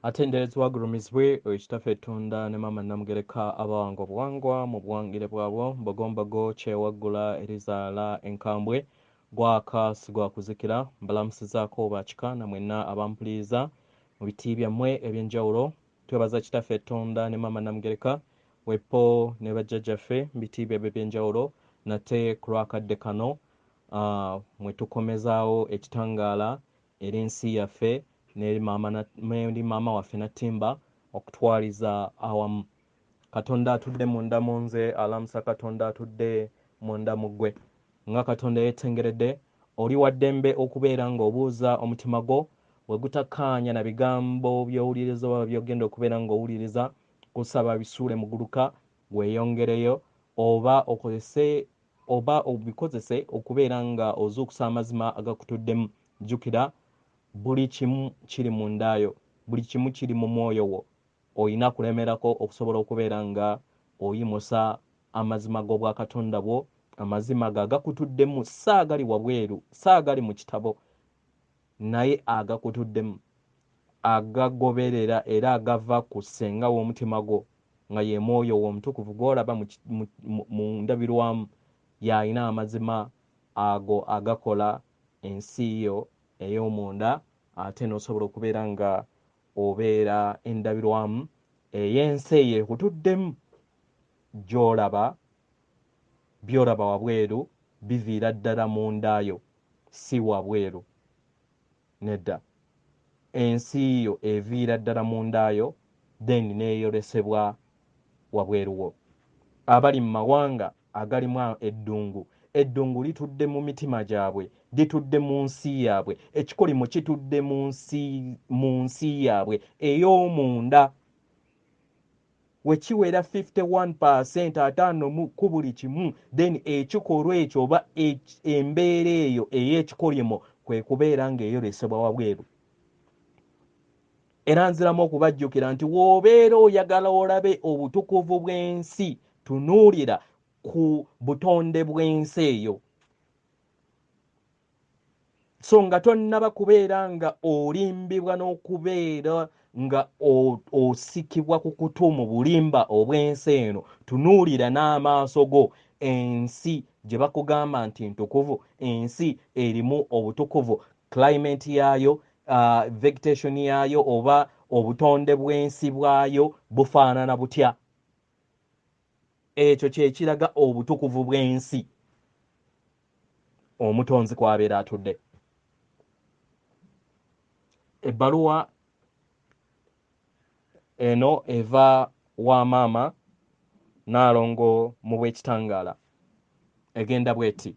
Atenderezebwa agulumizibwe oyo Kitaffe Ttunda ne Maama Nnamugereka abawanga obuwangwa mu buwangire bwabwo, Mbogombogo kyewaggula erizaala enkambwe, gwaka si gwa kuzikira. Mbalamusizaako ba kika na mwenna abampuliriza mu biti byammwe eby'enjawulo. Twebaza Kitaffe Ttunda ne Maama Nnamugereka wepo ne bajjajjaffe mu biti byabwe eby'enjawulo nate ku lw'akadde kano mwe tukomezaawo ekitangaala eri ensi yaffe n'eri maama waffe Nattimba okutwaliza awamu. Katonda atudde munda mu nze alamusa Katonda atudde munda mu ggwe. Nga Katonda yeetengeredde, oli wa ddembe okubeera ng'obuuza omutima gwo we gutakkaanya na bigambo by'owuliriza oba by'ogenda okubeera ng'owuliriza, kusaba bisuule muguluka weeyongereyo oba okozese oba obikozese okubeera nga ozuukusa amazima agakutuddemu. Jjukira buli kimu kiri mundaayo, buli kimu kiri mu mwoyo wo, olina kulemerako okusobola okubeera nga oyimusa amazima g'obwakatonda bwo, amazima go agakutuddemu, si agali wabweru, si agali mu kitabo, naye agakutuddemu, agagoberera era agava ku ssenga w'omutima gwo nga ye mwoyo wo omutukuvu gw'olaba mu ndabirwamu, y'alina amazima ago agakola ensi yo ey'omunda, ate n'osobola okubeera nga obeera endabirwamu ey'ensi eyo ekutuddemu gy'olaba, by'olaba wabweru biviira ddala mundaayo, si wabweru, nedda. Ensi yo eviira ddala mundaayo then n'eyolesebwa wabweru wo. Abali mu mawanga agalimu eddungu, eddungu litudde mu mitima gyabwe, litudde mu nsi yaabwe, ekikolimo kitudde mu nsi yaabwe ey'omunda. We kiwera 51% ataano ku buli kimu, then ekikolwa ekyo oba embeera eyo ey'ekikolimo kwe kubeera ng'eyolesebwa wabweru. Era nziramu okubajjukira nti w'obeera oyagala olabe obutukuvu bw'ensi, tunuulira ku butonde bw'ensi eyo. So nga tonnaba kubeera nga olimbibwa n'okubeera nga osikibwa ku kutu mu bulimba obw'ensi eno, tunuulira n'amaaso go ensi gye bakugamba nti ntukuvu, ensi erimu obutukuvu, climate yaayo, vegetation yaayo oba obutonde bw'ensi bwayo bufaanana butya. Ekyo kye kiraga obutukuvu bw'ensi omutonzi kw'abeera atudde. Ebbaluwa eno eva wa maama Nnaalongo mu bw'ekitangaala, egenda bw'eti: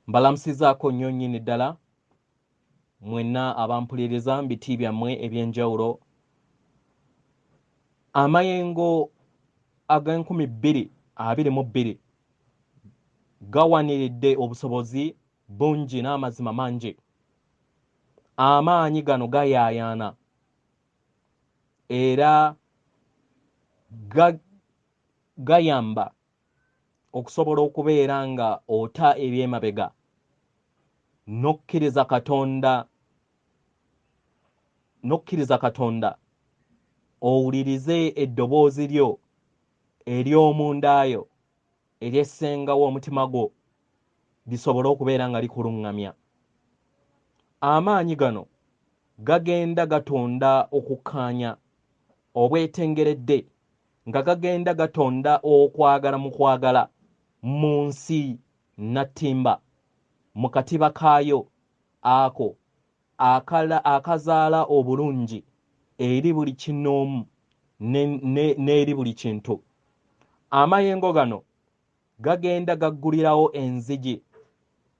mbalamusizaako nnyo nnyini ddala mwenna abampuliriza mu biti byammwe eby'enjawulo. Amayengo ag'enkumi bbiri abiri mu bbiri gawaniridde obusobozi bungi n'amazima mangi. Amaanyi gano gayaayaana era gayamba okusobola okubeera nga ota eby'emabega n'okkiriza Katonda, n'okkiriza Katonda owulirize eddoboozi lyo ery'omundaayo ery'essenga w'omutima gwo lisobole okubeera nga likuluŋŋamya. Amaanyi gano gagenda gatonda okukkaanya obwetengeredde, nga gagenda gatonda okwagala mu kwagala mu nsi Nattimba mu katiba kaayo ako akazaala obulungi eri buli kinnoomu n'eri buli kintu. Amayengo gano gagenda gaggulirawo enzigi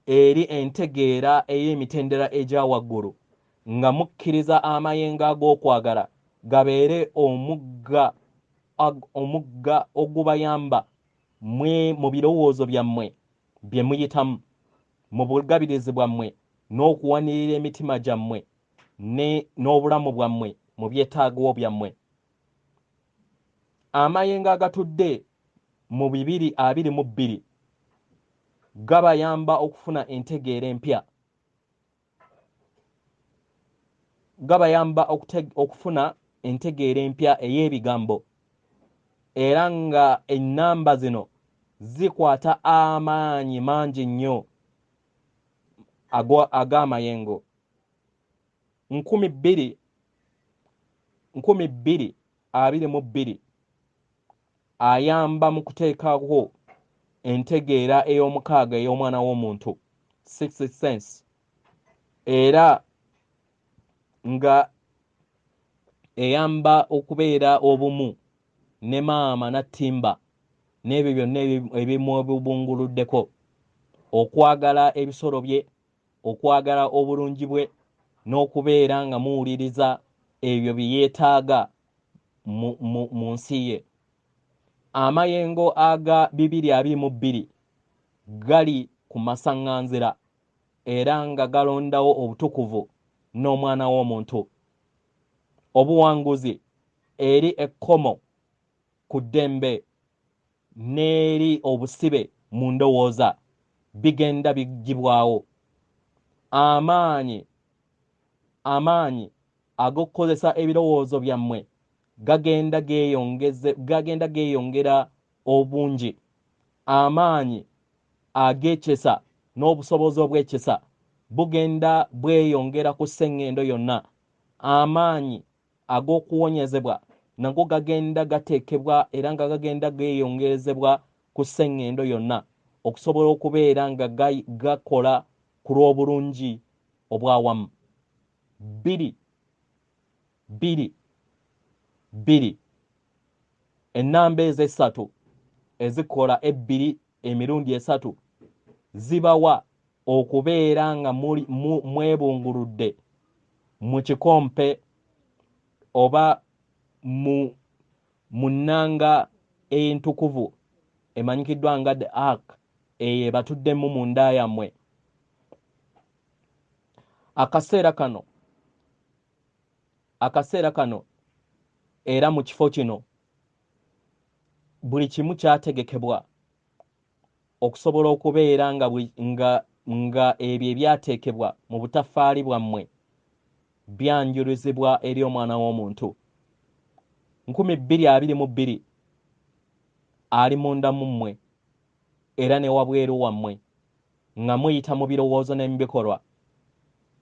eri entegeera ey'emitendera egya waggulu, nga mukkiriza amayengo ag'okwagala gabeere omugga ogubayamba mwe mu birowoozo byammwe bye muyitamu, mu bugabirizi bwammwe n'okuwanirira emitima gyammwe n'obulamu bwammwe mu byetaago byammwe. Amayengo agatudde mu 2022 gabayamba okufuna entegeera empya. Gabayamba okufuna entegeera empya ey'ebigambo, era nga ennamba zino zikwata amaanyi mangi nnyo ag'amayengo. 2022 ayamba mu kuteekawo entegeera ey'omukaaga ey'omwana w'omuntu, sixth sense, era nga eyamba okubeera obumu ne maama n'attimba n'ebyo byonna ebimwebunguluddeko, okwagala ebisolo bye, okwagala obulungi bwe, n'okubeera nga muwuliriza ebyo bye yeetaaga mu nsi ye. Amayengo aga 2022 gali ku masaŋŋanzira era nga galondawo obutukuvu n'omwana w'omuntu. Obuwanguzi eri ekkomo ku ddembe n'eri obusibe mu ndowooza bigenda biggyibwawo. Amaanyi ag'okukozesa ebirowoozo byammwe gagenda geeyongera obungi. Amaanyi ag'ekisa n'obusobozi obw'ekisa bugenda bweyongera ku sseŋŋendo yonna. Amaanyi ag'okuwonyezebwa nago gagenda gateekebwa era nga gagenda geeyongerezebwa ku sseŋŋendo yonna okusobola okubeera nga gakola ku lw'obulungi obwawamu. 2 2 2, ennamba ezo essatu ezikola ebbiri emirundi esatu zibawa okubeera nga mwebunguludde mu kikompe oba mu nnanga entukuvu emanyikiddwa nga the ark, eyo ebatuddemu munda yammwe. Akaseera kano era mu kifo kino buli kimu kyategekebwa okusobola okubeera nga ebyo ebyateekebwa mu butaffaali bwammwe byanjulizibwa eri omwana w'omuntu. 2022 ali munda mu mmwe era ne wabweru wammwe nga muyita mu birowoozo ne mu bikolwa.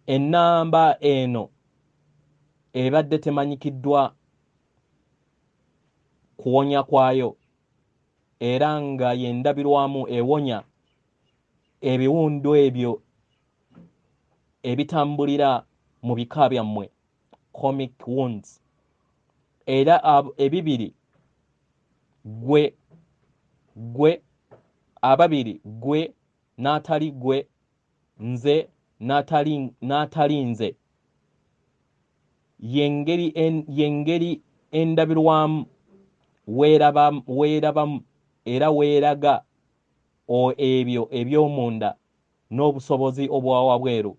Ennamba eno ebadde temanyikiddwa kuwonya kwayo, era nga y'endabirwamu ewonya ebiwundu ebyo ebitambulira mu bika byammwe, comic wounds. Era ebibiri gwe ababiri, gwe n'atali gwe, nze n'atali nze, y'engeri endabirwamu weerabamu era weeraga ebyo eby'omunda n'obusobozi obwa wabweru.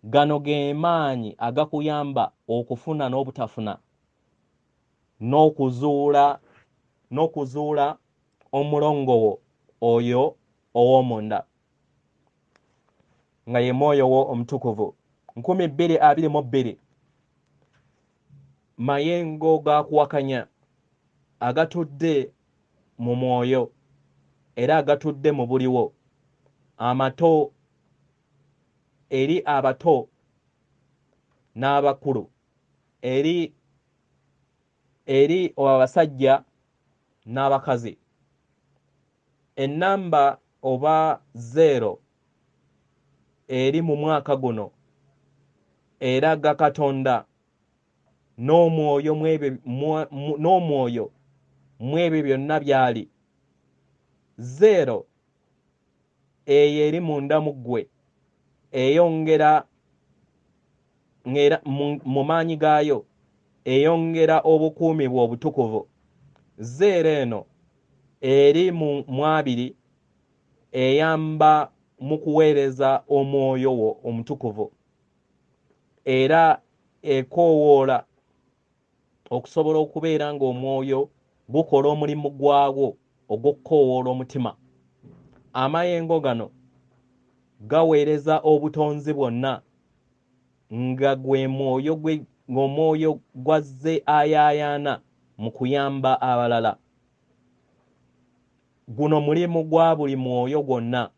Gano ge maanyi agakuyamba okufuna n'obutafuna n'okuzuula omulongo wo oyo ow'omunda nga ye mwoyo wo omutukuvu. 2022 mayengo ga kuwakanya agatudde mu mwoyo era agatudde mu buliwo, amato eri abato n'abakulu, eri abasajja n'abakazi. Ennamba oba 0 eri mu mwaka guno eraga Katonda n'omwoyo mw'ebyo byonna byali. 0 eyo eri munda mu ggwe eyongera mu maanyi gaayo, eyongera obukuumi bwe obutukuvu. 0 eno eri mu 20 eyamba mu kuweereza omwoyo wo omutukuvu, era ekoowoola okusobola okubeera ng'omwoyo gukola omulimu gwagwo ogw'okukoowoola omutima. Amayengo gano gaweereza obutonzi bwonna nga gwe mwoyo gwe ng'omwoyo gwazze ayaayaana mu kuyamba abalala. Guno mulimu gwa buli mwoyo gwonna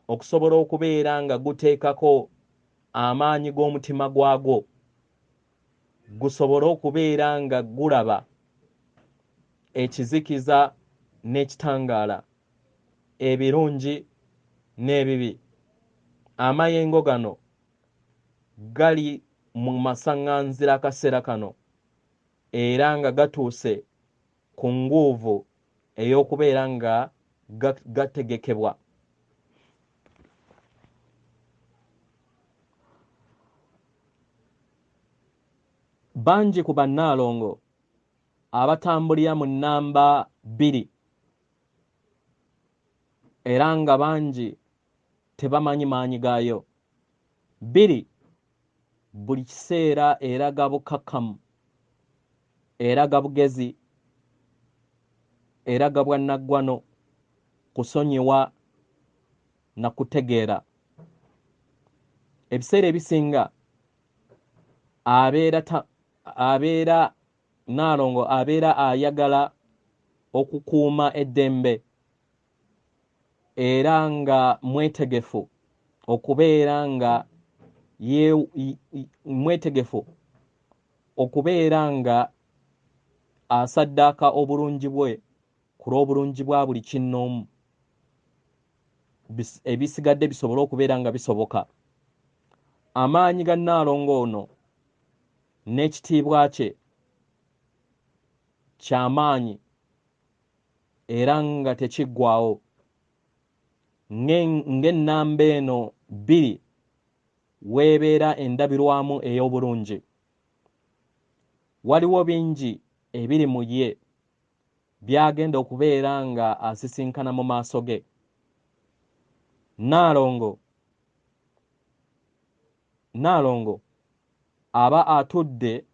okusobola okubeera nga guteekako amaanyi g'omutima gwagwo, gusobole okubeera nga gulaba ekizikiza n'ekitangaala, ebirungi n'ebibi. Amayengo gano gali mu masaŋŋanzira akaseera kano era nga gatuuse ku nguuvu ey'okubeera nga gategekebwa. Bangi ku bannaalongo abatambulira mu nnamba 2 era nga bangi tebamanyi maanyi gaayo. 2 buli kiseera eraga bukkakkamu, eraga bugezi, eraga bwannaggwano, kusonyiwa na kutegeera. Ebiseera ebisinga abeera Nnaalongo abeera ayagala okukuuma eddembe era nga mwetegefu okubeera nga mwetegefu okubeera nga asaddaaka obulungi bwe ku lw'obulungi bwa buli kinnoomu, ebisigadde bisobole okubeera nga bisoboka. Amaanyi ga Nnaalongo ono n'ekitiibwa kye kyamaanyi era nga tekiggwaawo. Ng'ennamba eno 2 weebeera endabirwamu ey'obulungi. Waliwo bingi ebiri mu ye by'agenda okubeera nga asisinkana mu maaso ge. Nnaalongo aba atudde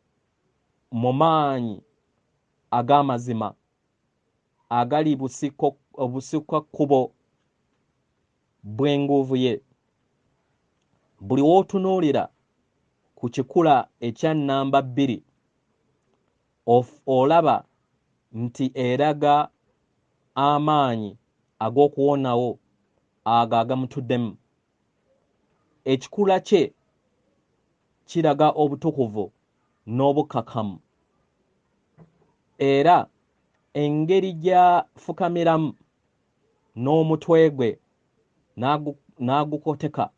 mu maanyi ag'amazima agali obusikakkubo bw'enguuvu ye. Buli w'otunuulira ku kikula ekya nnamba 2 olaba nti eraga amaanyi ag'okuwonawo ago agamutuddemu. Ekikula kye kiraga obutukuvu n'obukkakkamu, era engeri gy'afukamiramu n'omutwe gwe n'agukoteka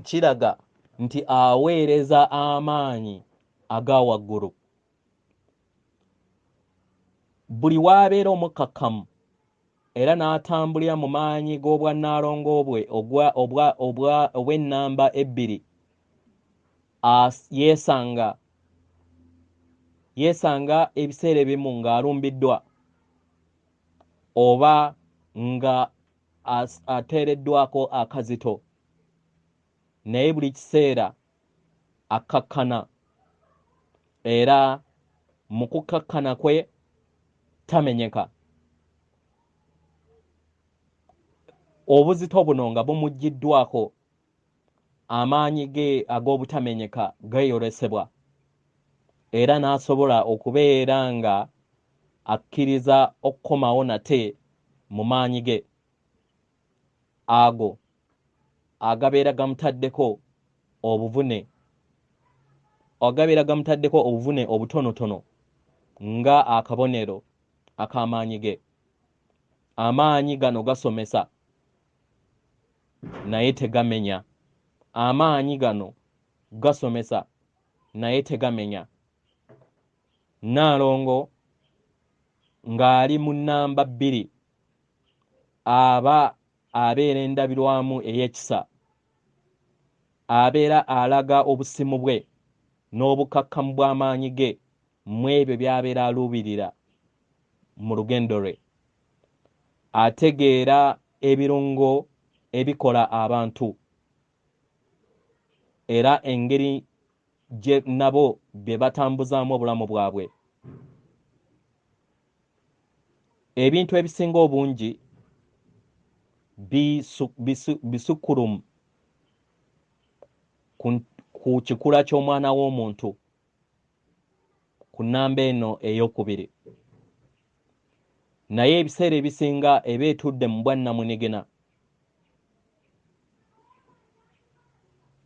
kiraga nti aweereza amaanyi aga waggulu. Buli w'abeera omukkakkamu era n'atambulira mu maanyi g'obwannaalongo bwe obw'ennamba 2, yeesanga ebiseera ebimu ng'alumbiddwa oba nga ateereddwako akazito, naye buli kiseera akkakkana, era mu kukkakkana kwe tamenyeka. Obuzito buno nga bumuggiddwako, amaanyi ge ag'obutamenyeka geeyolesebwa, era n'asobola okubeera nga akkiriza okukomawo nate mu maanyi ge ago agabeera gamutaddeko obuvune, agabeera gamutaddeko obuvune obutonotono nga akabonero ak'amaanyi ge. Amaanyi gano gasomesa naye tegamenya. Amaanyi gano gasomesa naye tegamenya. Nnaalongo ng'ali mu nnamba 2 aba abeera endabirwamu ey'ekisa, abeera alaga obusimu bwe n'obukakkamu bw'amaanyi ge mu ebyo by'abeera aluubirira mu lugendo lwe. Ategeera ebirungo ebikola abantu era engeri gye nabo bye batambuzaamu obulamu bwabwe. Ebintu ebisinga obungi bisukkulumu ku kikula ky'omwana w'omuntu ku nnamba eno ey'okubiri. Naye ebiseera ebisinga eba etudde mu bwannamunigina,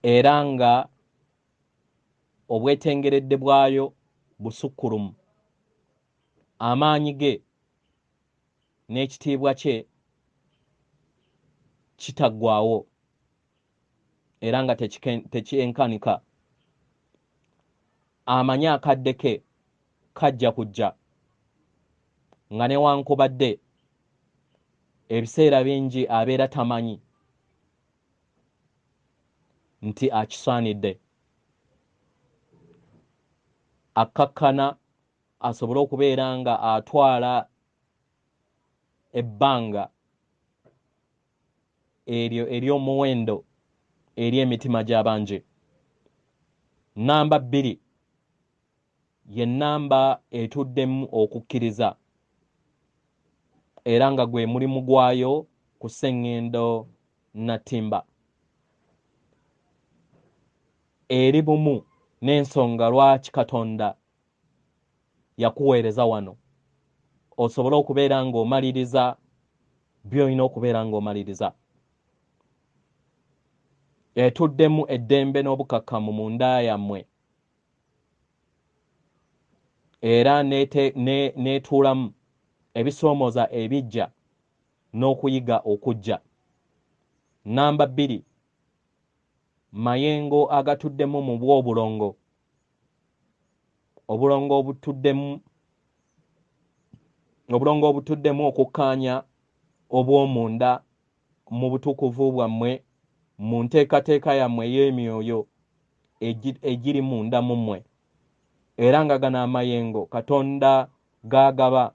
era nga obwetengeredde bwayo busukkulumu, amaanyi ge n'ekitiibwa kye kitaggwaawo era nga tekyenkanika. Amanyi akadde ke kajja kujja, nga newankubadde ebiseera bingi abeera tamanyi nti akisaanidde. Akkakkana asobole okubeera nga atwala ebbanga eryo ery'omuwendo eri emitima gy'abangi. Namba 2 ye nnamba etuddemu okukkiriza, era nga gwe mulimu gwayo ku sseŋŋendo Natimba. Eri bumu n'ensonga lwaki Katonda yakuweereza wano, osobole okubeera ng'omaliriza by'olina okubeera ng'omaliriza. Etuddemu eddembe n'obukakkamu mu nda yammwe, era n'etuulamu ebisoomooza ebijja n'okuyiga okujja. Namba 2 mayengo agatuddemu mu bw'obulongo, obulongo obutuddemu okukkaanya obw'omunda mu butukuvu bwammwe, mu nteekateeka yammwe ey'emyoyo egiri munda mu mmwe. Era nga gano amayengo Katonda g'agaba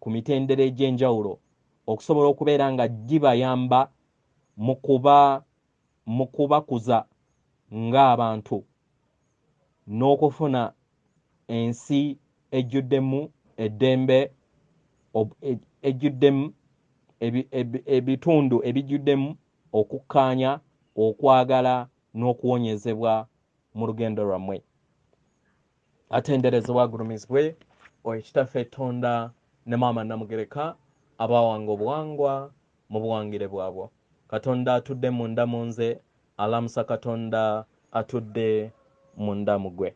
ku mitendera egy'enjawulo okusobola okubeera nga gibayamba mu kubakuza ng'abantu n'okufuna ensi ejjuddemu eddembe, ejjuddemu ebitundu ebijjuddemu okukkaanya, okwagala n'okuwonyezebwa mu lugendo lwammwe. Atenderezebwa agulumizibwe oyo Kitaffe Tonda ne Maama Namugereka abawanga obuwangwa mu buwangire bwabwo. Katonda atudde munda mu nze alamusa Katonda atudde munda mu gwe.